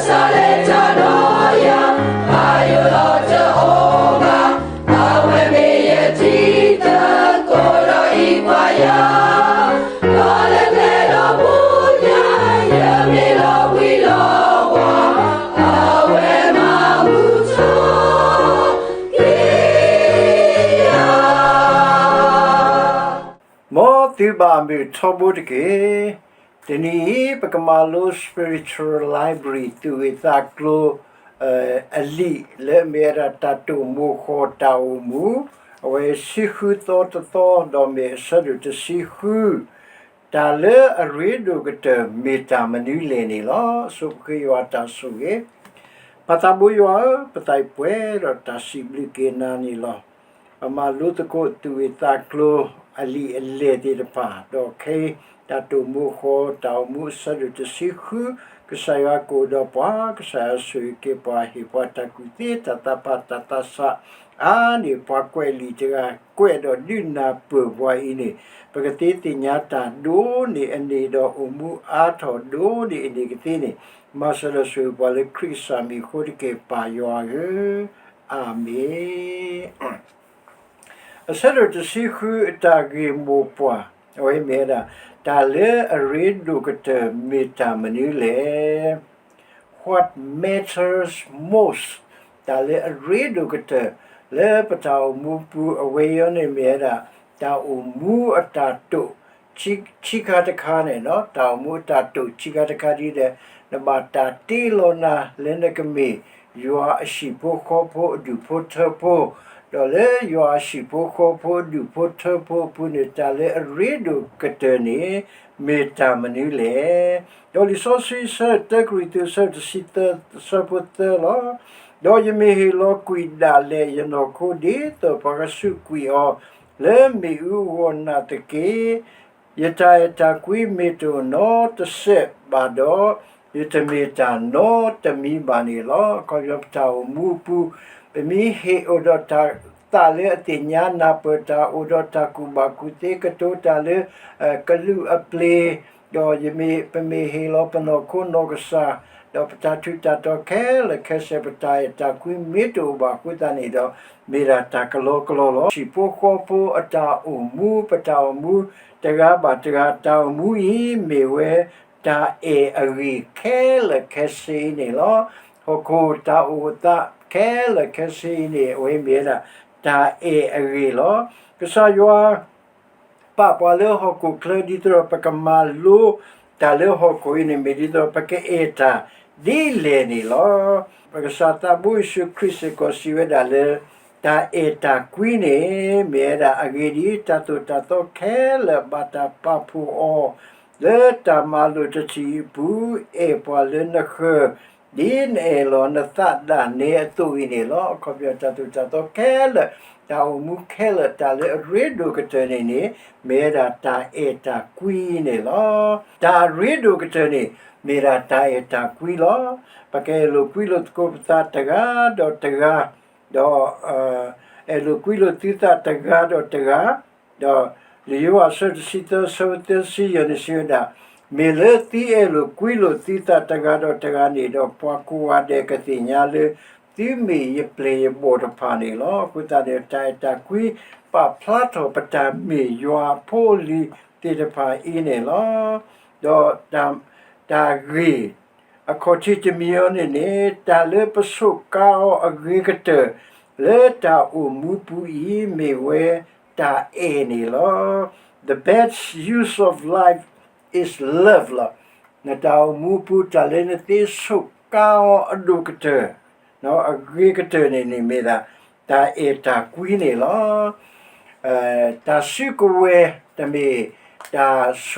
စးလဲၤတၢ်ဒီးယၤ, ဘၣ်ယိၣ်လီၤတအိၣ်ဘၣ်, အဝဲမ့ၢ်ယတံၤသကိးဒီးအံၤပှၤယၤ, ဒီးလဲၤကျဲဒီးပူၤညါ, ယမ့ၢ်လီၤဝံၤလီၤဝါ, အဝဲမၤမုာ်ထီၣ် မ်သုဘၣ်မုာ်ထီဘိတက့ၢ်. တနံၤအံၤ ပကမၤလိ Spiritual Library သူၣ်ဂ့ၢ်သးကျိၤ အလံာ်လၢအမ့ၢ်ဝဲဒၣ်တၢ်တိာ်မိၤဃီၤတၢ်အိၣ်မူ, အဝဲဆံဃုသီတသီ ဒီးမ့ၢ်အဆၢဒိၣ်တဆံဃု, တၢ်လၢအရ့ဒိၣ်ကတၢၢ်မ့ၢ်တၢ်မနုၤလဲၣ်န့ၣ်လီၤ. အဆိပဃ့ယွၤတၢ်ဆိၣ်ဂ့ၤ, ပၢ်သးဘိယွၤဧၢ, ပသးပှဲၤဒီးတၢ်စံးဘျုးက့ၤနၤန့ၣ်လီၤ. ပမၤလိသကိးသူၣ်ဂ့ၢ်သးကျိၤအလံာ်အလဲၢ်သ့ၣ်တဖၣ်, ဒီးခဲအံၤ တၢ်တိာ်မိၤဃီၤတၢ်အိၣ်မူအဆၢဒိၣ်တဆံဃု, ကစၢ်ယွၤကအိၣ်ဒီးပှၤ, ကစၢ်ယွၤဆိၣ်ဂ့ၤက့ၤပှၤ, ဟ့ၣ်ပှၤတၢ်ကူၣ်သ့, တၢ်သးဖး, တၢ်သးဆး, အါန့ၢ်ပှၤကွဲးလံာ်တဂၤ, ကွဲးဒီးဒုးနၢ်ပၢၢ်ပှၤအံၤန့ၣ်, ပကသ့သ့ၣ်ညါတၢ်ဒိၣ်န့ၢ်အန့ၣ်, ဒီးအိၣ်မူအါထီၣ်ဒိၣ်န့ၢ်အန့ၣ်ကသ့န့ၣ်, မၤစၢၤဒီးဆိၣ်ဂ့ၤပှၤလၢခရံာ်ကစၢ်မံၤအဃိတက့ၢ်, ပၢ်ယွၤဧၢ, အၤမ့ၣ်. အဆၢဒိၣ်တဆံဃုအတၢ်ဂ့ၢ်မိၢ်ပှၢ်, အဝဲမ့ၢ်ဝဲဒၣ် တၢ်လၢအရ့ဒိၣ်ကတၢၢ်မ့ၢ်တၢ်မနုၤလဲၣ်. What matters most, တၢ်လၢအရ့ဒိၣ်ကတၢၢ် လၢပတၢ်အိၣ်မူပူၤ အဝဲအံၤန့ၣ်မ့ၢ်ဝဲဒၣ် တၢ်အိၣ်မူအတၢ်တိာ် ဆံခါတခါန့ၣ်, တၢ်အိၣ်မူအတၢ်တိာ်ဆံခါတခါဒ်လဲၣ်, နဘၣ်တၢ်တ့လီၤနၤလၢနကမ့ၢ် ယွၤအဟံၣ်ဖိဃီဖိအဒူၣ်ဖိထၢဖိ, ဒီးလၢယွၤအဟံၣ်ဖိဃီဖိအဒူၣ်ဖိထၢဖိအပူၤန့ၣ် တၢ်လၢအရ့ဒိၣ်ကတၢၢ်န့ၣ် မ့ၢ်တၢ်မနုၤလဲၣ်. ဒီးလံာ်စီဆှံအဆၢ တၢကရံၣ်သူး အဆၢတဆံသၢ အဆၢဖိသၢလီၤ. ဒီးယမ့ၢ်ဟ့ၣ်လီၤကွံာ်ဒၣ်လဲာ်ယနီၢ်ခိ ဒ်သိးပှၤကဆူးကွံာ်အီၤ လၢမ့ၣ်အူအဂီၢ်နာ်သက့, ယတၢ်အဲၣ်တၢ်ကွံမ့ၢ်တအိၣ်နီတစဲးဘၣ်ဒီး, ယတမ့ၢ်တၢ်နီတမံၤဘၣ်န့ၣ်လီၤ. အခီပညီ ပတၢ်အိၣ်မူအပူၤ ပမ့ၢ်ဟ့ၣ်အိၣ်ဒီးတၢ်သးလၢအသ့ၣ်ညါနၢ်ပၢၢ်တၢ်, အိၣ်ဒီးတၢ်ကူၣ်ဘၣ်ကူၣ်သ့, ကတိၤတၢ်လၢကလုာ်အပျ့ၤ, ဒီးယမ့ၢ်, ပမ့ၢ်ဟ့ၣ်လီၤပနီၢ်ခိနီၢ်ကစၢ်, ဒီးပတၢ်ထူးတၢ်တီၤခဲလၢာ်ခဲဆ့ ပတၢ်အဲၣ်တၢ်ကွံမ့ၢ်တအိၣ်ဘၣ်အဃိသတးန့ၣ်ဒီး, မ့ၢ်ဒၣ်တၢ်ကလီကလီလီၤ. ဟံၣ်ဖိဃီဖိအတၢ်အိၣ်မူ, ပတၢ်အိၣ်မူတဂၤဘၣ်တဂၤ တၢ်အိၣ်မူအံၤ မ့ၢ်ဝဲတၢ်အဲၣ်အဂ့ၢ်ခဲလၢာ်ခဲဆ့အံၤန့ၣ်လီၤ. ဟီၣ်ခိၣ်တၢ်အိၣ်သးခဲလၢာ်ခဲဆ့အံၤန့ၣ် အဝဲမ့ၢ်ဝဲဒၣ် တၢ်အဲၣ်အဂ့ၢ်လီၤ. ကစၢ်ယွၤ ပာ်ပှၤလၢဟီၣ်ခိၣ်ချၢ ဒ်သိးဒီးပကမၤလိတၢ်လၢဟီၣ်ခိၣ်အံၤန့ၣ် မ့ၢ်ဒ်သိးပကအဲၣ်တၢ်ဒ်လဲၣ်န့ၣ်လီၤ. ပကစၢ်သးဘိယ့ၣ်ၡူးခရံာ်စ့ၢ်ကီးစံးဝဲဒၣ်လၢ တၢ်အဲၣ်တၢ်ကွံန့ၣ် မ့ၢ်ဝဲဒၣ်အဂ့ၢ်ဒ်အံၤ, တၢ်သိၣ်တၢ်သီခဲလၢာ်ဘၣ်တၢ်ပာ်ဖှိၣ်အီၤ လၢတၢ်မၤလိာ်တထံၣ်အံၤအပူၤ, အဲၣ်ပှၤလၢနဃၢၤ ဒ်နအဲၣ်လီၤနသးဒၣ်နဲအသိးအံၤန့ၣ်လီၤ. အခီပညီတၢ်သိၣ်တၢ်သီခဲလၢာ်, တၢ်အိၣ်မူခဲလၢာ်, တၢ်လၢအရ့ဒိၣ်ကတၢၢ်န့ၣ်န့ၣ် မ့ၢ်ဝဲဒၣ်တၢ်အဲၣ်တၢ်ကွံန့ၣ်လီၤ. တၢ်အရ့ဒိၣ်ကတၢၢ်န့ၣ် မ့ၢ်ဒၣ်တၢ်အဲၣ်တၢ်ကွံလီၤ. ပကအဲၣ်လိာ်ကွံလိာ်သကိးပသးတဂၤဒီးတဂၤ, ဒီး အဲၣ်လိာ်ကွံလိာ်သုသးတဂၤဒီးတဂၤ, ဒီးလံာ်ယိၤဟၣ်အဆၢတဆံသၢ အဆၢဖိသၢဆံယဲၢ်န့ၣ်စံးဝဲဒၣ်, မ့ၢ်လၢသုအဲၣ်လိာ်ကွံလိာ်သုသးတဂၤဒီးတဂၤန့ၣ်ဒီး ပှၤကိးဂၤဒဲးကသ့ၣ်ညါလၢ သုမ့ၢ်ယပျဲၢ်ယဘီၣ်တဖၣ်န့ၣ်လီၤ. အဃိသတးန့ၣ် တၢ်အဲၣ်တၢ်ကွံ ပာ်ဖျါထီၣ်ပတၢ်မ့ၢ်ယွၤအဖိအလံၤသ့ၣ်တဖၣ်အံၤန့ၣ်လီၤ. ဒီး တၢ်ဂ့ၢ် အခီၣ်ထံးတမံၤအံၤန့ၣ်န့ၣ် တၢ်လၢပဆိးကါအီၤအဂ့ၤကတၢၢ် လၢတၢ်အိၣ်မူပူၤအံၤ မ့ၢ်ဝဲတၢ်အဲၣ်န့ၣ်လီၤ. The best use of life is love လီၤ. နတၢ်အိၣ်မူပူၤ တၢ်လၢနသ့ဆိးကါအီၤအဒိၣ်ကတၢၢ် အဂ့ၤကတၢၢ်န့ၣ်န့ၣ်မ့ၢ်ဒၣ် တၢ်အဲၣ်တၢ်ကွံန့ၣ်လီၤ. တၢ်စုကဝဲၤ တမ့ၢ်တၢ်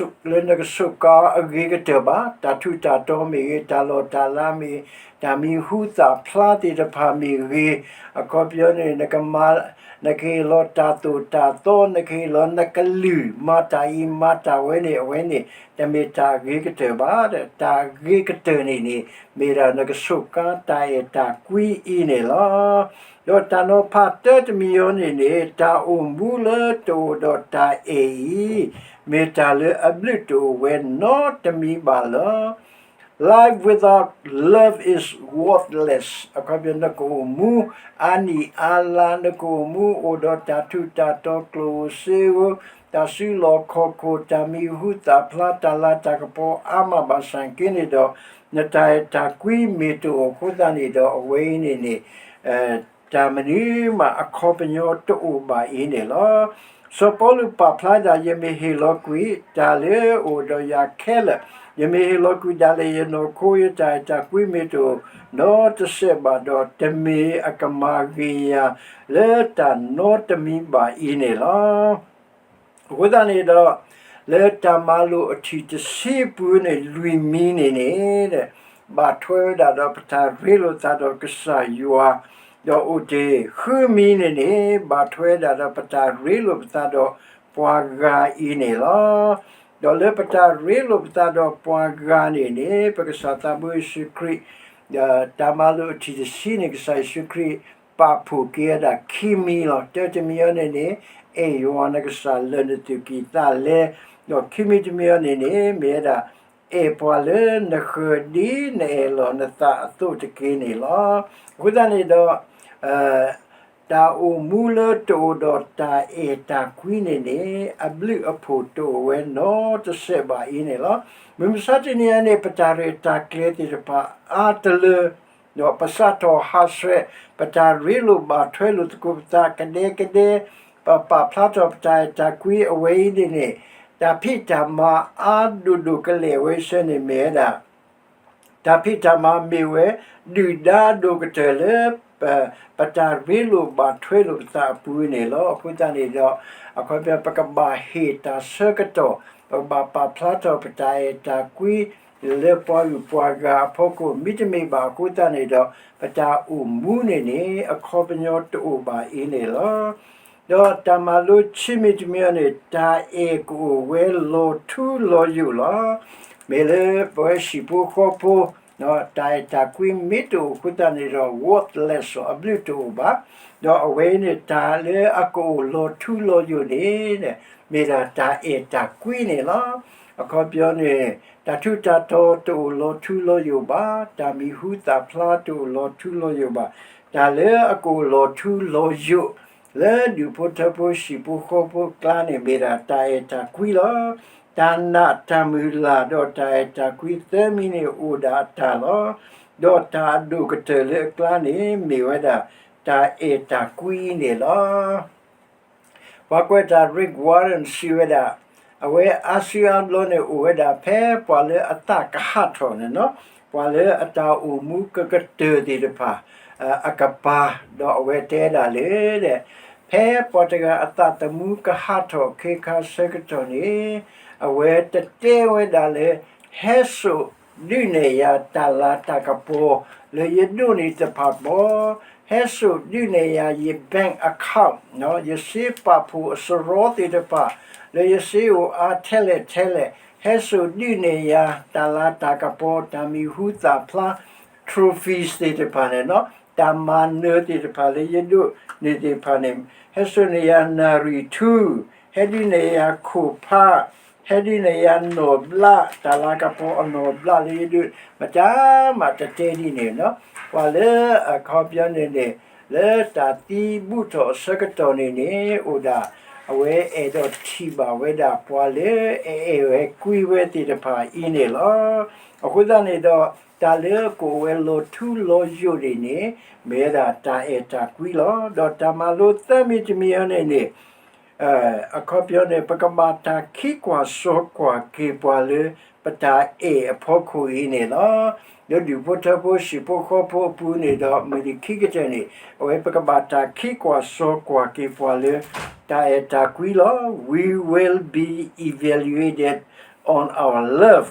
လၢနကဆိးကါအဂ့ၤကတၢၢ်ဘၣ်. တၢ်ထူးတၢ်တီၤမ့ၢ်ဂ့ၤ, တၢ်လီၢ်တၢ်လၤမ့ၢ်, တၢ်မံၤဟူသၣ်ဖျါသ့ၣ်တဖၣ်မ့ၢ်ဂ့ၤ, အခီပညီန့ၣ် နကမၤ, နကဟ့ၣ်လီၤတၢ်သိၣ်တၢ်သီ, နကဟ့ၣ်လီၤနကလုၢ် မၤတၢ်အံၤမၤတၢ်ဝဲန့ၣ် အဝဲန့ၣ် တမ့ၢ်တၢ်အဂ့ၤကတၢၢ်ဘၣ်. တၢ်အဂ့ၤကတၢၢ်န့ၣ်န့ၣ် မ့ၢ်ဒၣ်နကဆိးကါတၢ်အဲၣ်တၢ်ကွံအံၤန့ၣ်လီၤ. ဒီးတၢ်နီၤဖးတၢတမံၤအံၤန့ၣ်န့ၣ် တၢ်အိၣ်မူလၢတအိၣ်ဒီးတၢ်အဲၣ်အံၤ မ့ၢ်တၢ်လၢအဘျုးတအိၣ်ဝဲနီတမံၤဘၣ်လီၤ. Life without love is worthless. အခီပညီ နကအိၣ်မူအါနံၣ်အါလါ, နကအိၣ်မူအိၣ်ဒီးတၢ်ထူးတၢ်တီၤ, ကျိၣ်ဧိၤစ့ဧိၤ, တၢ်စုလီၢ်ခီၣ်ခိၣ်, တၢ်မံၤဟူသၣ်ဖျါ, တၢ်လၤတၢ်ကပီၤအါမးဘၣ်ဆၣ်က့န့ၣ်ဒီး, နတၢ်အဲၣ်တၢ်ကွံမ့ၢ်တအိၣ်အဃိသတးန့ၣ်ဒီး အဝဲအံၤန့ၣ်န့ၣ် တၢ်မနုၤမးအခီပညီတအိၣ်ဘၣ်အံၤန့ၣ်လီၤ. စီၤပီလူးပာ်ဖျါဒၣ်, ယမ့ၢ်ဟ့ၣ်လီၤကွံာ်တၢ်လၢအအိၣ်ဒီးယၤခဲလၢာ်, ယမ့ၢ်ဟ့ၣ်လီၤကွံာ်ဒၣ်လၢယနီၢ်ခိ ယတၢ်အဲၣ်တၢ်ကွံမ့ၢ်တအိၣ်နီတစဲးဘၣ်ဒီး, တမ့ၢ်အကမၤဂ့ၤယၤလၢတၢ်နီတမံၤဘၣ်အံၤန့ၣ်လီၤ. အဃိသတးန့ၣ်ဒီး, လၢတၢ်မၤလိာ်အထံၣ်တဆံအပူၤန့ၣ် လွံၢ်မံၤန့ၣ်န့ၣ်, ဘၣ်ထွဲဝဲဒၣ်ဒီးပတၢ်ရ့လိာ်သးဒီးကစၢ်ယွၤ, ဒီးအိၣ်တ့ၢ်ဃုမံၤန့ၣ်န့ၣ် ဘၣ်ထွဲဝဲဒၣ်ဒီးပတၢ်ရ့လိာ်ပသးဒီးပှၤဂၤအံၤန့ၣ်လီၤ. ဒီးလၢပတၢ်ရ့လိာ်ပသးဒီးပှၤဂၤန့ၣ်န့ၣ် ပကစၢ်သးဘိယ့ၣ်ၡူးခရံာ် တၢ်မၤလိာ်အထံၣ်တဆံန့ၣ် ကစၢ်ယ့ၣ်ၡူးခရံာ် ပာ်ဖှိၣ်က့ၤဝဲဒၣ်ခံမံၤလီၤ. တၢတမံၤအံၤန့ၣ်န့ၣ်, အဲၣ်ယွၤနကစၢ်လၢနသူၣ်ကံၢ်သးလဲ, ဒီးခံမံၤတမံၤအံၤန့ၣ်န့ၣ် မ့ၢ်ဝဲဒၣ် အဲၣ်ပှၤလၢနဃၢၤဒ်နအဲၣ်လီၤနသးအသိးတက့ၢ်န့ၣ်လီၤ. အဃိသတးန့ၣ်ဒီး တၢ်အိၣ်မူလၢတအိၣ်ဒီးတၢ်အဲၣ်တၢ်ကွံန့ၣ်န့ၣ် အဘျုးအဖှိၣ်တအိၣ်ဝဲနီတစဲးဘၣ်အံၤန့ၣ်လီၤ. မုၢ်မဆါတနံၤအံၤန့ၣ် ပတၢ်ရဲၣ်တၢ်ကျဲၤသ့ၣ်တဖၣ်အါတလၢ, ဒီးပစးထီၣ်ဟးဆှဲး ပတၢ်ရ့လိာ်ဘၣ်ထွဲလိာ်သကိးပသးကဒဲကဒဲ, ပပာ်ဖျါထီၣ်ပတၢ်အဲၣ်တၢ်ကွံအဝဲအံၤန့ၣ်န့ၣ်, တၢ်ဖံးတၢ်မၤအါဒိၣ်ဒိၣ်ကလဲာ်ဝဲဆၢန့ၣ်မ့ၢ်ဝဲဒၣ် တၢ်ဖံးတၢ်မၤမ့ၢ်ဝဲ ဒုၣ်ဒါအဒိၣ်ကတၢၢ်လၢ ပ ပတၢ်ရ့လိာ်ဘၣ်ထွဲလိာ်ပသးအပူၤန့ၣ်လီၤ. အဃိသတးန့ၣ်ဒီး အခီပညီ ပကဘၣ်ဟ့ၣ်တၢ်ဆၢကတီၢ်, ပကဘၣ်ပာ်ဖျါထီၣ်ပတၢ်အဲၣ်တၢ်ကွံ လၢပှၤဂုၤပှၤဂၤအဖီခိၣ်, မ့တမ့ၢ်ဘၣ်အဃိသတးန့ၣ်ဒီး ပတၢ်အိၣ်မူန့ၣ်န့ၣ် အခီပညီတအိၣ်ဘၣ်အံၤန့ၣ်လီၤ. ဒီးတၢ်မၤလိခံမံၤတမံၤအံၤန့ၣ် တၢ်အဲၣ်ကအိၣ်ဝဲလီၤထူလီၤယိာ်လီၤ. မ့ၢ်လၢပဝဲဟံၣ်ဖိဃီဖိ တၢ်အဲၣ်တၢ်ကွံမ့ၢ်တအိၣ်အဃိသတးန့ၣ်ဒီး worthless အဘျုးတအိၣ်ဘၣ်. ဒီးအဝဲအံၤန့ၣ် တၢ်လၢအကအိၣ်လီၤထူလီၤယိာ်န့ၣ် မ့ၢ်ဒၣ်တၢ်အဲၣ်တၢ်ကွံန့ၣ်လီၤ. အခီပညီန့ၣ် တၢ်ထူးတၢ်တီၤတအိၣ်လီၤထူလီၤယိာ်ဘၣ်, တၢ်မံၤဟူသၣ်ဖျါတအိၣ်လီၤထူလီၤယိာ်ဘၣ်. တၢ်လၢအကအိၣ်လီၤထူလီၤယိာ် လၢဒူၣ်ဖိထၢဖိဟံၣ်ဖိဃီဖိအကျါန့ၣ် မ့ၢ်ဒၣ်တၢ်အဲၣ်တၢ်ကွံလီၤ. တၢ်နာ်တၢ်မုၢ်လၢ်ဒီးတၢ်အဲၣ်တၢ်ကွံသၢမံၤန့ၣ်အိၣ်ဒၣ်အတၢ်လီၤ. ဒီးတၢ်အဒိၣ်ကတၢၢ်လၢအကျါန့ၣ် မ့ၢ်ဝဲဒၣ်တၢ်အဲၣ်တၢ်ကွံန့ၣ်လီၤ. ပှၤကွဲးတၢ် Rick Warren စံးဝဲဒၣ်, အဝဲအါစုအါဘျီန့ၣ် အိၣ်ဝဲဒၣ်ဖဲပှၤလၢအသးကဟးထီၣ်န့ၣ်လီၤ. ပှၤလၢအတၢ်အိၣ်မူကကတၢၢ်သ့ၣ်တဖၣ် အကပၤ, ဒီးအဝဲတဲဒၣ်လၢ ဖဲပှၤတဂၤအသးသမူကဟးထီၣ်အခ့အခါဆၢကတီၢ်န့ၣ် အဝဲတတဲဝဲဒၣ်လၢ ဟဲစိာ်ဒုးနဲၣ်ယၤတၢ်လၤတၢ်ကပီၤလၢယဒိးန့ၢ်တဖၣ်ဘၣ်, ဟဲစိာ်ဒုးနဲၣ်ယၤယ bank account ယစ့ပာ်ဖှိၣ်အစရီသ့ၣ်တဖၣ် လၢယစ့အိၣ်အါထဲလဲၣ်ထဲလဲၣ်, ဟဲစိာ်ဒုးနဲၣ်ယၤတၢ်လၤတၢ်ကပီၤ တၢ်မံၤဟူသၣ်ဖျါ trophies သ့ၣ်တဖၣ်န့ၣ်လီၤ. တၢ်မၤနၢၤသ့ၣ်တဖၣ်လၢယဒိးန့ၢ်သ့ၣ်တဖၣ်န့ၣ်, ဟဲစိာ်န့ၢ်ယၤနၣ်ရံၣ်ထူ, ဟဲဒုးနဲၣ်ယၤခိၣ်ဖး, ဟဲဒုးနဲၣ်ယၤနီၢ်ဘျး, တၢ်လၤကပီၤအနီၢ်ဘျးလၢယဒိး, မတၤမးတတဲဒ်န့ၣ်လီၤ. ပှၤလၢအခီပညီန့ၣ်န့ၣ် လၢတၢ်သံဘူးထီၣ်အဆၢကတီၢ်န့ၣ်န့ၣ် အိၣ်ဒၣ် အဝဲအဲၣ်ဒိးထံၣ်ဘၣ်ဝဲဒၣ်ပှၤလၢအအဲၣ်ဝဲကွံဝဲသ့ၣ်တဖၣ်အံၤန့ၣ်လီၤ. အဃိသတးန့ၣ်ဒီး တၢ်လၢကအိၣ်ဝဲလီၤထူလီၤယိာ်န့ၣ်န့ၣ် မ့ၢ်ဝဲဒၣ်တၢ်အဲၣ်တၢ်ကွံလီၤ. ဒီးတၢ်မၤလိသၢမံၤတမံၤအံၤန့ၣ်န့ၣ် အခီပညီန့ၣ် ပကဘၣ်တၢ်ခံကွၢ်စိကွၢ်က့ၤပှၤလၢပတၢ်အဲၣ်အဖီခိၣ်အံၤန့ၣ်လီၤ. လၢဒူၣ်ဖိထၢဖိဟံၣ်ဖိဃီဖိအပူၤန့ၣ်ဒီး မုၢ်နံၤခံကတၢၢ်န့ၣ် အဝဲပကဘၣ်တၢ်ခံကွၢ်စိကွၢ်က့ၤပှၤလၢတၢ်အဲၣ်တၢ်ကွံလီၤ. We will be evaluated on our love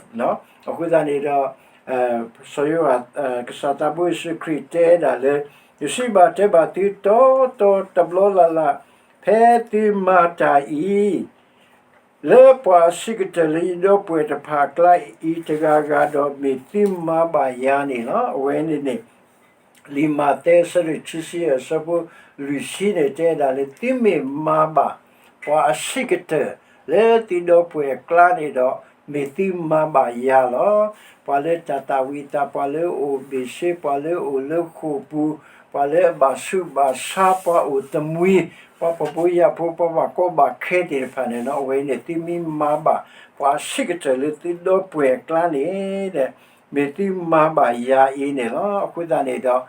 အဃိသတးန့ၣ်ဒီး စီၤယိၤဟၣ် ကစၢ်သးဘိယ့ၣ်ၡူးခရံာ်တဲဒၣ်လၢ ယစံးဘၣ်တဲဘၣ်သုတီတီတဘျီလၢ်လၢ်, ဖဲသုမၤတၢ်အံၤ လၢပှၤအဆံးကတၢၢ်လၢယဒီပုၢ်ဝဲၢ်တဖၣ်အကျါအံၤတဂၤဂၤဒီး မ့ၢ်သုမၤဘၣ်ယၤန့ၣ်လီၤ. အဝဲန့ၣ်န့ၣ် လံာ်မးသဲ အဆၢဒိၣ်ခံဆံယဲၢ် အဆၢဖိလွံၢ်ဆံန့ၣ် တဲဒၣ်လၢ သုမ့ၢ်မၤဘၣ်ပှၤအဆံးကတၢၢ်လၢသုဒီပုၢ်ဝဲၢ်အကျါန့ၣ်ဒီး မ့ၢ်သုမၤဘၣ်ယၤလီၤ. ပှၤလၢတၢ်သၣ်ဝံၤသး, ပှၤလၢအအိၣ်ဘ့ၣ်ဆ့, ပှၤလၢအအိၣ်လၢဃိာ်ပူၤ, ပှၤလၢအဘၣ်ဆူးဘၣ်ဆါ, ပှၤအိၣ်တမှံၤ, ပှၤဖှီၣ်ဖိယာ်ဖိ, ပှၤဘၣ်ကီဘၣ်ခဲသ့ၣ်တဖၣ်န့ၣ်လီၤ. အဝဲအံၤန့ၣ် သုမ့ၢ်မၤဘၣ်ပှၤအဆံးကတၢၢ်လၢသုဒီပုၢ်ဝဲၢ်အကျါန့ၣ် မ့ၢ်သုမၤဘၣ်ယၤအံၤန့ၣ်လီၤ. အဃိသတးန့ၣ်ဒီး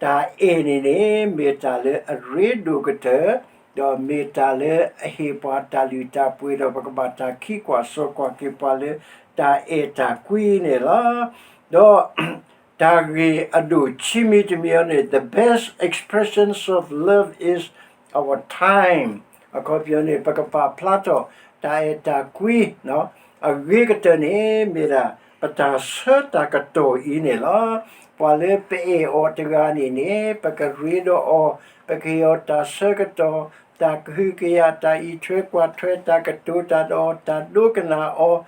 တၢ်အဲၣ်န့ၣ်န့ၣ် မ့ၢ်တၢ်လၢအရ့ဒိၣ်ကတၢၢ်, ဒီးမ့ၢ်တၢ်လၢအဟ့ၣ်ပှၤတၢ်လုၢ်တၢ်ပှ့ၤ ဒီးပကဘၣ်တၢ်ခံကွၢ်စိကွၢ်က့ၤပှၤလၢတၢ်အဲၣ်တၢ်ကွံန့ၣ်လီၤ. ဒီးတၢ်ဂ့ၢ်အဒိၣ်ခံမံၤတမံၤအံၤန့ၣ် the best expressions of love is our time. အခီပညီန့ၣ် ပကပာ်ဖျါထီၣ်တၢ်အဲၣ်တၢ်ကွံ အဂ့ၤကတၢၢ်န့ၣ် မ့ၢ်ဒၣ်ပတၢ်ဆၢတၢ်ကတီၢ်အံၤန့ၣ်လီၤ. ပှၤလၢပအဲၣ်အီၤတဂၤန့ၣ်န့ၣ် ပကရ့ဒီးအီၤ, ပကဟ့ၣ်အီၤတၢ်ဆၢကတီၢ်, တၢ်ကဟုကယာ်, တၢ်အံးထွဲကွၢ်ထွဲ, တၢ်ကတိၤတၢ်ဒီးအီၤ, တၢ်ဒိကနၣ်အီၤ,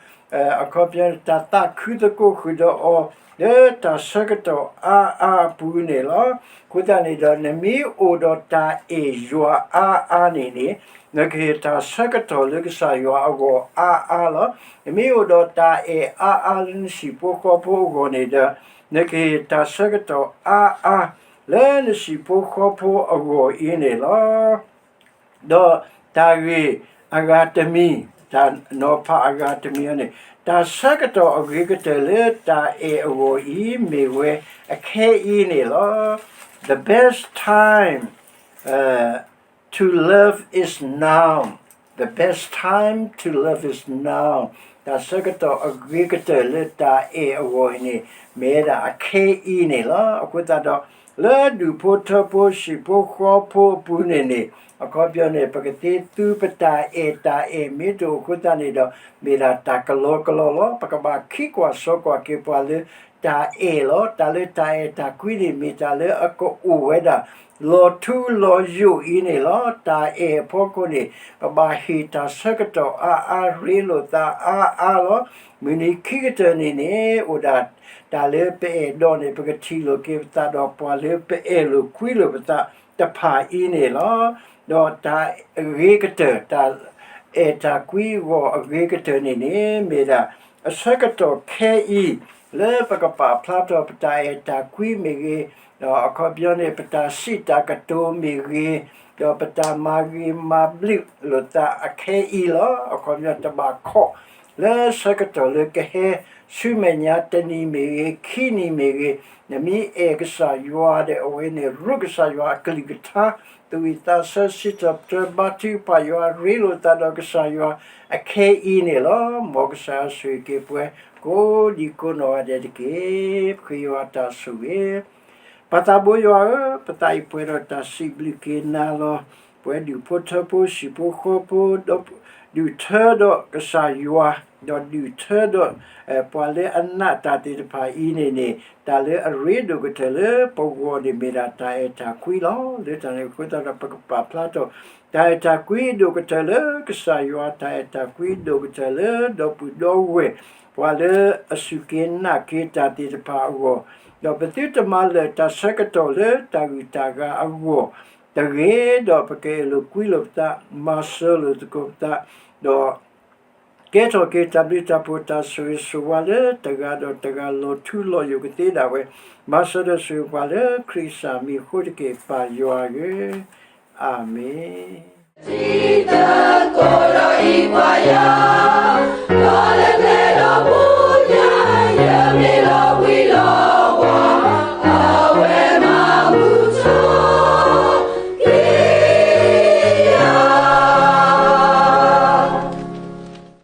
အခီပညီ တၢ်သးခုသကိးဃုာ်ဒီးအီၤ လၢတၢ်ဆၢကတီၢ်အါအါအပူၤန့ၣ်လီၤ. အဃိသတးန့ၣ်ဒီး နမ့ၢ်အိၣ်ဒီးတၢ်အဲၣ်ယွၤအါအါန့ၣ်န့ၣ် နကဟ့ၣ်တၢ်ဆၢကတီၢ်လၢကစၢ်ယွၤအဂီၢ်အါအါလီၤ. နမ့ၢ်အိၣ်ဒီးတၢ်အဲၣ်အါအါလၢနဟံၣ်ဖိဃီဖိအဂီၢ်န့ၣ်ဒီး နကဟ့ၣ်တၢ်ဆၢကတီၢ်အါအါ လၢနဟံၣ်ဖိဃီဖိအဂီၢ်အံၤန့ၣ်လီၤ. ဒီးတၢ်ဂ့ၢ်အဂၤတမံၤ, တၢ်နီၤဖးအဂၤတမံၤအံၤန့ၣ် တၢ်ဆၢကတီၢ်အဂ့ၤကတၢၢ်လၢတၢ်အဲၣ်အဂီၢ်အံၤ မ့ၢ်ဝဲအခဲအံၤန့ၣ်လီၤ. The best time, uh, to love is now. The best time to love is now. တၢ်ဆၢကတီၢ်အဂ့ၤကတၢၢ်လၢတၢ်အဲၣ်အဂီၢ်အံၤန့ၣ် မ့ၢ်ဝဲဒၣ်အခဲအံၤန့ၣ်လီၤ. အဃိသတးဒီး လၢဒူၣ်ဖိထၢဖိဟံၣ်ဖိဃီဖိအပူၤန့ၣ်န့ၣ် အခီပညီန့ၣ် ပကသ့သူပတၢ်အဲၣ်တၢ်အဲၣ်မ့ၢ်တအိၣ်အဃိသတးန့ၣ်ဒီး မ့ၢ်ဒၣ်တၢ်ကလီကလီလီၤ. ပကဘၣ်ခံကွၢ်စိကွၢ်က့ၤပှၤလၢတၢ်အဲၣ်လီၤ. တၢ်လၢတၢ်အဲၣ်တၢ်ကွံန့ၣ် မ့ၢ်တၢ်လၢအကအိၣ်ဝဲဒၣ် လီၤထူလီၤယိာ်အံၤန့ၣ်လီၤ. တၢ်အဲၣ်အဖီခိၣ်န့ၣ် ပဘၣ်ဟ့ၣ်တၢ်ဆၢကတီၢ်အါအါ ရ့လိာ်သးအါအါလီၤ. မုၢ်နံၤခံကတၢၢ်န့ၣ်န့ၣ် အိၣ်ဒၣ်တၢ်လၢပအဲၣ်ဒိးန့ၣ် ပကထံၣ်လိာ်က့ၤပသးဒီးပှၤလၢပအဲၣ်လိာ်ကွံလိာ်ပသးတဖၣ်အံၤန့ၣ်လီၤ. ဒီးတၢ်အဂ့ၤကတၢၢ်, တၢ်အဲၣ်တၢ်ကွံအဂီၢ်အဂ့ၤကတၢၢ်န့ၣ်န့ၣ် မ့ၢ်ဒၣ်အဆၢကတီၢ်ခဲအံၤ လၢပကပာ်ဖျါထီၣ်ပတၢ်အဲၣ်တၢ်ကွံမ့ၢ်ဂ့ၤ, ဒီးအခီပညီန့ၣ် ပတၢ်စံးတၢ်ကတိၤမ့ၢ်ဂ့ၤ, ဒီးပတၢ်မၤဂ့ၤမၤဘျုးလိာ်သးအခဲအံၤလီၤ. အခီပညီတဘၣ်ခီၣ် လၢဆၢကတီၢ်လၢကဟဲ ဆူမဲာ်ညါတနံၤမ့ၢ်ဂ့ၤ, ခံနံၤမ့ၢ်ဂ့ၤ, နမ့ၢ်အဲၣ်ကစၢ်ယွၤဒီး အဝဲန့ၣ် ရူးကစၢ်ယွၤအကလုၢ်ကထါ, သူၣ်ဝံၣ်သးဆၢ စံးထီၣ်ပတြၢၤ ဘါထုကဖၣ်ယွၤ ရ့လိာ်သးဒီးကစၢ်ယွၤအခဲအံၤန့ၣ်လီၤ. မ်ကစၢ်ယွၤဆိၣ်ဂ့ၤက့ၤပှၤ ကိးဒံကိးနီၢ်ဂၤဒဲးတက့ၢ်. ပဃ့ယွၤတၢ်ဆိၣ်ဂ့ၤ ပၢ်သးဘိယွၤဧၢ, ပသးအံၤပှဲၤဒီးတၢ်စံးဘျုးက့ၤနၤလီၤ. ပဝဲဒူၣ်ဖိထၢဖိ ဟံၣ်ဖိဃီဖိ ဒုးထၢဒီးကစၢ်ယွၤ, ဒီးဒုးထၢဒီး ပှၤလၢအနာ်တၢ်သ့ၣ်တဖၣ်အံၤန့ၣ်န့ၣ် တၢ်လၢအရ့ဒိၣ်ကတၢၢ်လၢပဂီၢ်န့ၣ် မ့ၢ်ဒၣ်တၢ်အဲၣ်တၢ်ကွံလီၤ. လၢတၢ်န့ၣ်အဃိသတးဒီး ပကပာ်ဖျါထီၣ် တၢ်အဲၣ်တၢ်ကွံအဒိၣ်ကတၢၢ်လၢကစၢ်ယွၤ, တၢ်အဲၣ်တၢ်ကွံအဒိၣ်ကတၢၢ်လၢဒီပုၢ်ဒီဝဲၢ်, ပှၤလၢအစူၢ်က့ၤနာ်က့ၤတၢ်သ့ၣ်တဖၣ်အဂီၢ်, ဒီးပသုတမၤလၢာ်တၢ်ဆၢကတီၢ်လၢတၢ်ဂုၤတၢ်ဂၤအဂီၢ်တဂ့ၤ, ဒီးပကအဲၣ်လိာ်ကွံလိာ်ပသး, မၤစၢၤလိာ်သကိးပသး, ဒီး ကဲထီၣ်က့ၤတၢ်ဘျုးတၢ်ဖှိၣ်တၢ်ဆိၣ်ဂ့ၤဆိၣ်ဝါလၢတဂၤဒီးတဂၤ လီၤထူလီၤယိာ်ကသ့ဒၣ်ဝဲ, မၤစၢၤဒီးဆိၣ်ဂ့ၤပှၤလၢခရံာ်ကစၢ်မံၤအဃိတက့ၢ် ပၢ်ယွၤဧၢ, အၤမ့ၣ်. တံၤသကိးဒီးအံၤပှၤယွၤ, ဒီးလၢကျဲဒီးပူၤညါ, ယမ့ၢ်လီၤဝံၤလီၤ